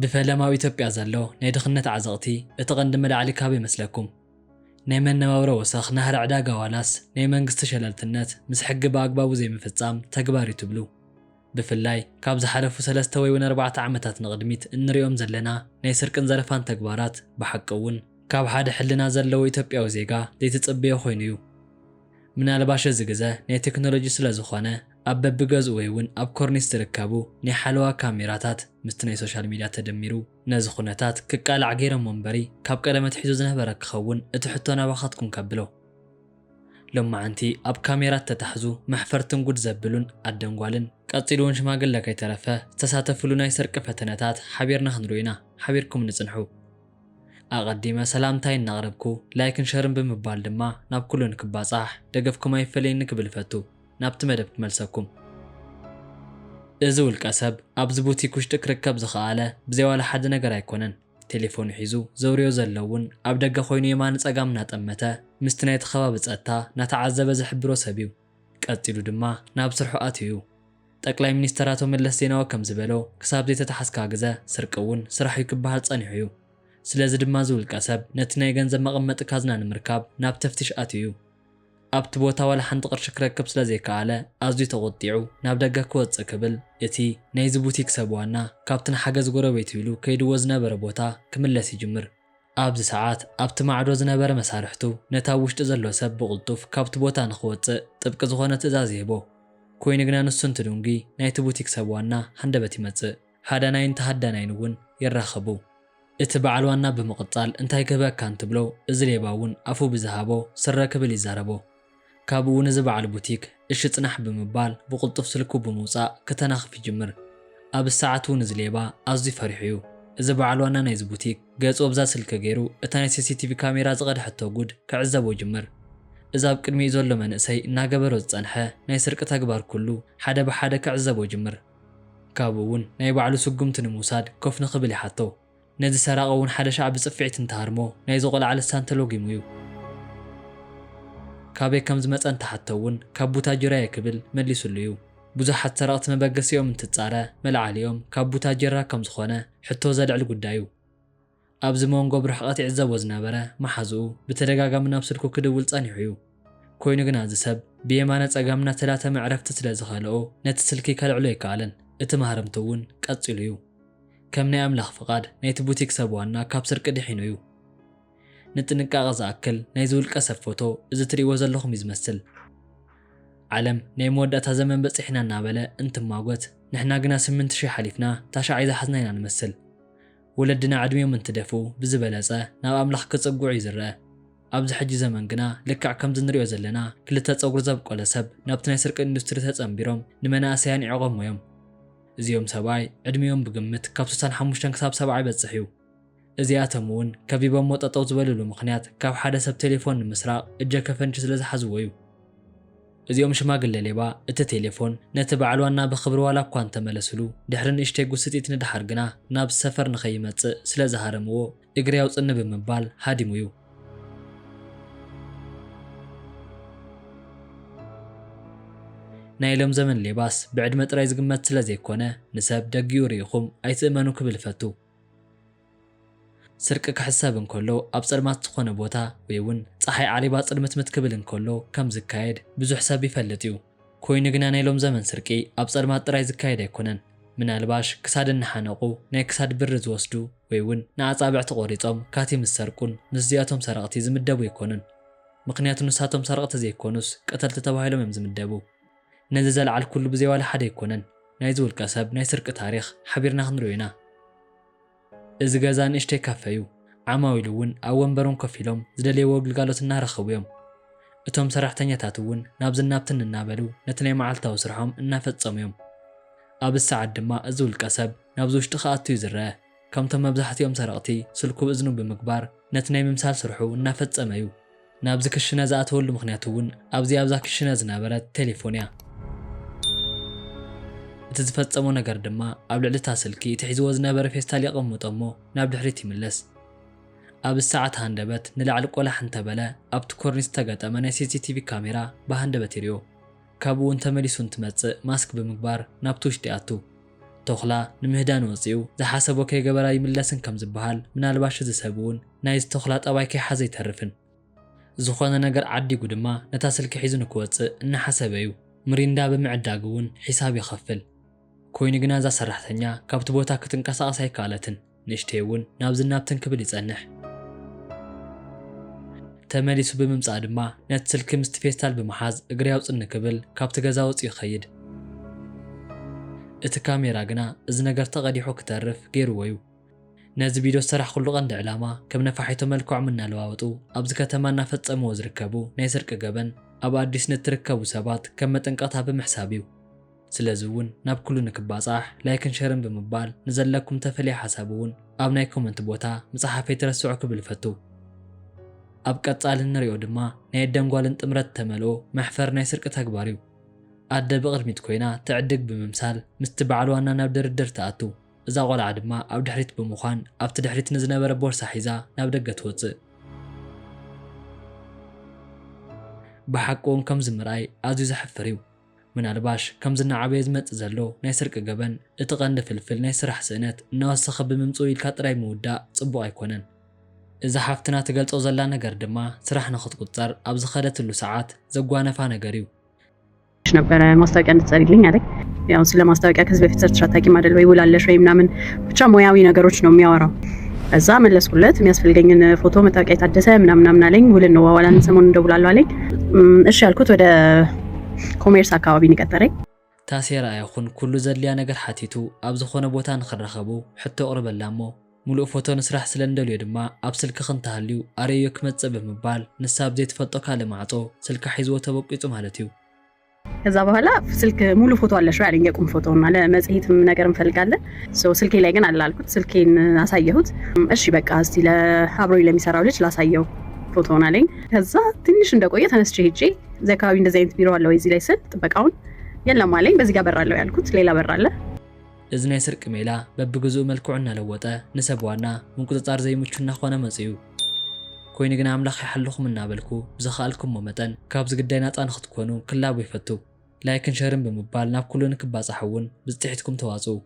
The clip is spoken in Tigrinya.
ብፈለማ ኣብ ኢትዮጵያ ዘሎ ናይ ድኽነት ዓዘቕቲ እቲ ቀንዲ መልዓሊ ካበይ ይመስለኩም? ናይ መነባብሮ ወሰኽ ናህሪ ዕዳጋ ዋላስ ናይ መንግስቲ ሸለልትነት ምስ ሕጊ ብኣግባቡ ዘይምፍጻም ተግባር እዩ ትብሉ? ብፍላይ ካብ ዝሓለፉ ሰለስተ ወይ እውን ኣርባዕተ ዓመታት ንቕድሚት እንሪኦም ዘለና ናይ ስርቅን ዘረፋን ተግባራት ብሓቂ እውን ካብ ሓደ ሕልና ዘለዎ ኢትዮጵያዊ ዜጋ ዘይትጽበዮ ኮይኑ እዩ። ምናልባሽ እዚ ግዘ ናይ ቴክኖሎጂ ስለ ዝኾነ ኣብ በብገዝኡ ወይ እውን ኣብ ኮርኒስ ዝርከቡ ናይ ሓለዋ ካሜራታት ምስቲ ናይ ሶሻል ሚድያ ተደሚሩ ነዚ ኩነታት ክቃላዕ ገይሮሞ እምበሪ ካብ ቀደም ኣትሒዙ ዝነበረ ክኸውን እቲ ሕቶ ናባኻትኩም ከብሎ። ሎማዓንቲ ኣብ ካሜራ እተታሕዙ መሕፈርትን ጉድ ዘብሉን ኣደንጓልን ቀጺሉ እውን ሽማግለ ከይተረፈ ዝተሳተፍሉ ናይ ስርቂ ፈተነታት ሓቢርና ክንሪኦ ኢና። ሓቢርኩም ንጽንሑ። ኣቐዲመ ሰላምታይ እናቕረብኩ ላይክን ሸርን ብምባል ድማ ናብ ኩሉ ንክባጻሕ ደገፍኩም ኣይፈለየኒ ክብል እፈቱ። ናብቲ መደብ ክመልሰኩም። እዚ ውልቀ ሰብ ኣብዚ ቡቲክ ውሽጢ ክርከብ ዝኸኣለ ብዘይ ዋላ ሓደ ነገር ኣይኮነን። ቴሌፎኑ ሒዙ ዘውርዮ ዘሎ እውን ኣብ ደገ ኮይኑ የማን ጸጋም እናጠመተ ምስቲ ናይቲ ከባቢ ጸጥታ እናተዓዘበ ዝሕብሮ ሰብ እዩ። ቀጺሉ ድማ ናብ ስርሑ ኣትዩ እዩ። ጠቅላይ ሚኒስተር ኣቶ መለስ ዜናዊ ከም ዝበሎ ክሳብ ዘይተታሓዝካ ግዘ ስርቂ እውን ስራሕ እዩ ክበሃል ጸኒሑ እዩ። ስለዚ ድማ እዚ ውልቀ ሰብ ነቲ ናይ ገንዘብ መቐመጢ ካዝና ንምርካብ ናብ ተፍትሽ ኣትዩ እዩ። ኣብቲ ቦታ ዋላ ሓንቲ ቅርሺ ክረክብ ስለ ዘይከኣለ ኣዝዩ ተቖጢዑ ናብ ደገ ክወጽእ ክብል እቲ ናይዚ ቡቲክ ሰብ ዋና ካብቲ ንሓገዝ ጎረቤቱ ኢሉ ከይድዎ ዝነበረ ቦታ ክምለስ ይጅምር። ኣብዚ ሰዓት ኣብቲ ማዕዶ ዝነበረ መሳርሕቱ ነታ ኣብ ውሽጢ ዘሎ ሰብ ብቕልጡፍ ካብቲ ቦታ ንኽወጽእ ጥብቂ ዝኾነ ትእዛዝ ይህቦ። ኮይኑ ግና ንሱ እንትድንጉይ ናይቲ ቡቲክ ሰብ ዋና ሃንደበት ይመጽእ። ሃዳናይን ተሃዳናይን እውን ይራኸቡ። እቲ በዓል ዋና ብምቕጻል እንታይ ክህበካ እንትብሎ እዚ ሌባ እውን ኣፉ ብዝሃቦ ስረ ክብል ይዛረቦ። ካብኡ እውን እዚ በዓል ቡቲክ እሺ ጽናሕ ብምባል ብቕልጡፍ ስልኩ ብምውጻእ ክተናኽፍ ይጅምር። ኣብ ሰዓት እውን እዚ ሌባ ኣዝዩ ፈሪሑ እዩ። እዚ በዓል ዋና ናይዚ ቡቲክ ገጹ ኣብዛ ስልኪ ገይሩ እታ ናይ ሲሲቲቪ ካሜራ ዝቐድሐቶ ጉድ ክዕዘቦ ይጅምር። እዚ ኣብ ቅድሚኡ ዘሎ መንእሰይ እናገበሮ ዝጸንሐ ናይ ስርቂ ተግባር ኩሉ ሓደ ብሓደ ክዕዘቦ ይጅምር። ካብኡ እውን ናይ ባዕሉ ስጉምቲ ንምውሳድ ኮፍ ንኽብል ይሓቶ። ነዚ ሰራቒ እውን ሓደ ሻዕ ብጽፍዒት እንትሃርሞ ናይዚ ቆልዓ ልሳን ተሎጊሙ እዩ። ካበይ ከም ዝመጸ እንተሓቶ እውን ካብ ቡታጅራ እየ ክብል መሊሱሉ እዩ። ብዙሓት ሰረቕቲ መበገሲኦም እንትጻረ መልዓሊኦም ካብ ቡታጅራ ከም ዝኾነ ሕቶ ዘልዕል ጉዳይ እዩ። ኣብዚ መንጎ ብርሕቐት ይዕዘቦ ዝነበረ መሓዝኡ ብተደጋጋሚ ናብ ስልኩ ክድውል ጸኒሑ እዩ። ኮይኑ ግና እዚ ሰብ ብየማነ ጸጋም እናተላተመ ዕረፍቲ ስለ ዝኸልኦ ነቲ ስልኪ ከልዕሎ ኣይከኣለን። እቲ ማህረምቲ እውን ቀጺሉ እዩ። ከም ናይ ኣምላኽ ፍቓድ ናይቲ ቡቲክ ሰብ ዋና ካብ ስርቂ ድሒኑ እዩ። ንጥንቃቐ ዝኣክል ናይዚ ውልቀ ሰብ ፎቶ እዚ ትርእይዎ ዘለኹም እዩ ዝመስል። ዓለም ናይ መወዳእታ ዘመን በጺሕና እናበለ እንትማጎት ንሕና ግና ስምንት ሽሕ ሓሊፍና ታሽዓይ ዝሓዝና ኢና ንመስል። ወለድና ዕድሚኦም እንትደፍኡ ብዝበለጸ ናብ ኣምላኽ ክጽግዑ እዩ ዝረአ። ኣብዚ ሕጂ ዘመን ግና ልክዕ ከምዚ ንሪኦ ዘለና ክልተ ጸጉሪ ዘብቆለ ሰብ ናብቲ ናይ ስርቂ ኢንዱስትሪ ተጸንቢሮም ንመናእሰያን ይዕቐሙ እዮም። እዚኦም ሰብኣይ ዕድሚኦም ብግምት ካብ ስሳን ሓሙሽተን ክሳብ ሰብዓ ይበጽሕ እዩ። እዚኣቶም እውን ከቢቦሞ ጠጠው ዝበልሉ ምኽንያት ካብ ሓደ ሰብ ቴሌፎን ንምስራቕ እጀ ከፈንጂ ስለ ዝሓዝዎ እዩ። እዚኦም ሽማግለ ሌባ እቲ ቴሌፎን ነቲ በዓል ዋና ብኽብሪ ዋላ እኳ እንተመለስሉ ድሕሪ ንእሽተይ ጉስጢት ንደሓር ግና ናብ ሰፈር ንኸይመጽእ ስለ ዝሃረምዎ እግሪ ኣውጽኒ ብምባል ሃዲሙ እዩ። ናይ ሎም ዘመን ሌባስ ብዕድመ ጥራይ ዝግመት ስለ ዘይኮነ ንሰብ ደጊኡ ርኢኹም ኣይትእመኑ ክብል እፈቱ። ስርቂ ክሕሰብ እንከሎ ኣብ ጸልማት ዝኾነ ቦታ ወይ እውን ጸሓይ ዓሪባ ጽልምትምት ክብል እንከሎ ከም ዝካየድ ብዙሕ ሰብ ይፈልጥ እዩ። ኮይኑ ግና ናይ ሎም ዘመን ስርቂ ኣብ ጸልማት ጥራይ ዝካየድ ኣይኮነን። ምናልባሽ ክሳድ እናሓነቑ ናይ ክሳድ ብሪ ዝወስዱ ወይ እውን ንኣጻብዕቲ ቆሪጾም ካቲም ዝሰርቁን ምስዚኣቶም ሰረቕቲ ዝምደቡ ኣይኮኑን። ምኽንያቱ ንሳቶም ሰረቕቲ ዘይኮኑስ ቀተልቲ ተባሂሎም እዮም ዝምደቡ። ነዚ ዘልዓልኩሉ ብዘይ ዋላ ሓደ ኣይኮነን። ናይዚ ውልቀ ሰብ ናይ ስርቂ ታሪኽ ሓቢርና ክንሪኦ ኢና። እዚ ገዛ ንእሽተይ ካፈ እዩ። ዓማዊል እውን ኣብ ወንበሮም ኮፍ ኢሎም ዝደልይዎ ግልጋሎት እናረኸቡ እዮም። እቶም ሰራሕተኛታት እውን ናብዝን ናብትን እናበሉ ነቲ ናይ መዓልታዊ ስርሖም እናፈጸሙ እዮም። ኣብዚ ሰዓት ድማ እዚ ውልቀ ሰብ ናብዚ ውሽጢ ክኣቱ እዩ ዝረአ። ከምቶም መብዛሕትኦም ሰረቕቲ ስልኩ ብእዝኑ ብምግባር ነቲ ናይ ምምሳል ስርሑ እናፈጸመ እዩ። ናብዚ ክሽነ ዝኣተወሉ ምኽንያት እውን ኣብዚ ኣብዛ ክሽነ ዝነበረት ቴሌፎን እያ። እቲ ዝፈጸሞ ነገር ድማ ኣብ ልዕሊ እታ ስልኪ እቲ ሒዝዎ ዝነበረ ፌስታል የቐምጦ እሞ ናብ ድሕሪት ይምለስ። ኣብ ሰዓት ሃንደበት ንላዕሊ ቆላሕ እንተበለ ኣብቲ ኮርኒስ ዝተገጠመ ናይ ሲሲቲቪ ካሜራ ብሃንደበት ይሪኦ። ካብኡ እውን ተመሊሱ እንትመጽእ ማስክ ብምግባር ናብቲ ውሽጢ ይኣቱ። ተኹላ ንምህዳን ወፂኡ ዝሓሰቦ ከይገበራ ይምለስን ከም ዝበሃል፣ ምናልባሽ እዚ ሰብ እውን ናይዚ ተኹላ ጠባይ ከይሓዘ ኣይተርፍን። ዝኾነ ነገር ዓዲጉ ድማ ነታ ስልኪ ሒዙ ንክወፅእ እናሓሰበ እዩ። ምሪንዳ ብምዕዳግ እውን ሒሳብ ይኸፍል። ኮይኑ ግና እዛ ሰራሕተኛ ካብቲ ቦታ ክትንቀሳቐስ ኣይከኣለትን። ንእሽተይ እውን ናብዝን ናብትን ክብል ይጸንሕ። ተመሊሱ ብምምጻእ ድማ ነቲ ስልኪ ምስቲ ፌስታል ብምሓዝ እግሪ ኣውጽኒ ክብል ካብቲ ገዛ ወጺኡ ይኸይድ። እቲ ካሜራ ግና እዚ ነገር ተቐዲሑ ክተርፍ ገይርዎ እዩ። ነዚ ቪድዮ ዝሰራሕኩሉ ቀንዲ ዕላማ፣ ከም ነፋሒቶ መልክዖም እናለዋወጡ ኣብዚ ከተማ እናፈጸምዎ ዝርከቡ ናይ ስርቂ ገበን፣ ኣብ ኣዲስ ንትርከቡ ሰባት ከም መጠንቀቕታ ብምሕሳብ እዩ። ስለዚ እውን ናብ ኩሉ ንክባጻሕ ላይክን ሸርን ብምባል፣ ንዘለኩም ተፈልየ ሓሳብ እውን ኣብ ናይ ኮመንት ቦታ ምጽሓፈይ ትረስዑ ክብል እፈቱ። ኣብ ቀጻሊ እንሪኦ ድማ ናይ ኣደን ጓልን ጥምረት ተመልኦ መሕፈር ናይ ስርቂ ተግባር እዩ። ኣደ ብቕድሚት ኮይና ትዕድግ ብምምሳል ምስቲ በዓል ዋና ናብ ድርድር ትኣቱ። እዛ ቆልዓ ድማ ኣብ ድሕሪት ብምዃን ኣብቲ ድሕሪት ንዝነበረ ቦርሳ ሒዛ ናብ ደገ ትወጽእ። ብሓቂ እውን ከምዚ ምርኣይ ኣዝዩ ዘሕፍር እዩ። ምናልባሽ ከምዚ እናዓበየ ዝመጽእ ዘሎ ናይ ስርቂ ገበን እቲ ቀንዲ ፍልፍል ናይ ስራሕ ስእነት እናወሰኸ ብምምጽኡ ኢልካ ጥራይ ምውዳእ ጽቡቕ ኣይኮነን። እዛ ሓፍትና ትገልጾ ዘላ ነገር ድማ ስራሕ ንኽትቁጸር ኣብ ዝኸደትሉ ሰዓት ዘጓነፋ ነገር እዩ። ነበረ ማስታወቂያ እንድትሰሪልኝ አለኝ። ያው ስለ ማስታወቂያ ከዚህ በፊት ሰርተሽ አታውቂም አይደል ወይ? ውል አለሽ ወይ ምናምን፣ ብቻ ሙያዊ ነገሮች ነው የሚያወራው። ከዛ መለስኩለት፣ የሚያስፈልገኝን ፎቶ፣ መታወቂያ የታደሰ ምናምን ምናምን አለኝ። ውል እንዋዋላለን፣ ሰሞኑን እደውላለሁ አለኝ። እም፣ እሺ ያልኩት ወደ ኮሜርስ አካባቢ ነው የቀጠረኝ። ታሴራ ይኹን ኩሉ ዘድልያ ነገር ሓቲቱ ኣብ ዝኾነ ቦታ ንኽራኸቡ ሕቶ ኣቕርበላ እሞ፣ ሙሉእ ፎቶ ንስራሕ ስለ እንደልዮ ድማ ኣብ ስልክኺ እንተሃልዩ ኣርእዮ ክመጽእ ብምባል፣ ንሳ ኣብ ዘይትፈልጦ ካልእ ማዕጾ ስልካ ሒዝዎ ተበቂጹ ማለት እዩ። ከዛ በኋላ ስልክ ሙሉ ፎቶ አለሽ ወይ አለኝ፣ የቁም ፎቶ እና ለመጽሔትም ነገር እንፈልጋለን። So ስልኬ ላይ ግን አለ አልኩት። ስልኬን አሳየሁት። እሺ በቃ እስቲ ለአብሮኝ ለሚሰራው ልጅ ላሳየው ፎቶውን አለኝ። ከዛ ትንሽ እንደቆየ ተነስቼ ሄጄ እዚህ አካባቢ እንደዚህ አይነት ቢሮ አለ ወይ እዚህ ላይ ስል ጥበቃውን የለም አለኝ። በዚህ ጋር በር አለው ያልኩት ሌላ በር አለ። እዚ ናይ ስርቂ ሜላ በብግዝኡ መልክዑ እናለወጠ ንሰብ ዋና ምቁጽጻር ዘይምቹ እናኾነ መጺኡ። ኮይኑ ግና ኣምላኽ ይሓልኹም እናበልኩ ብዝኸኣልኩሞ መጠን ካብዚ ግዳይ ናጻ ንኽትኮኑ ክላቦ ይፈቱ። ላይክን ሸርን ብምባል ናብ ኩሉ ንክባጻሕ እውን ብጽሒትኩም ተዋጽኡ።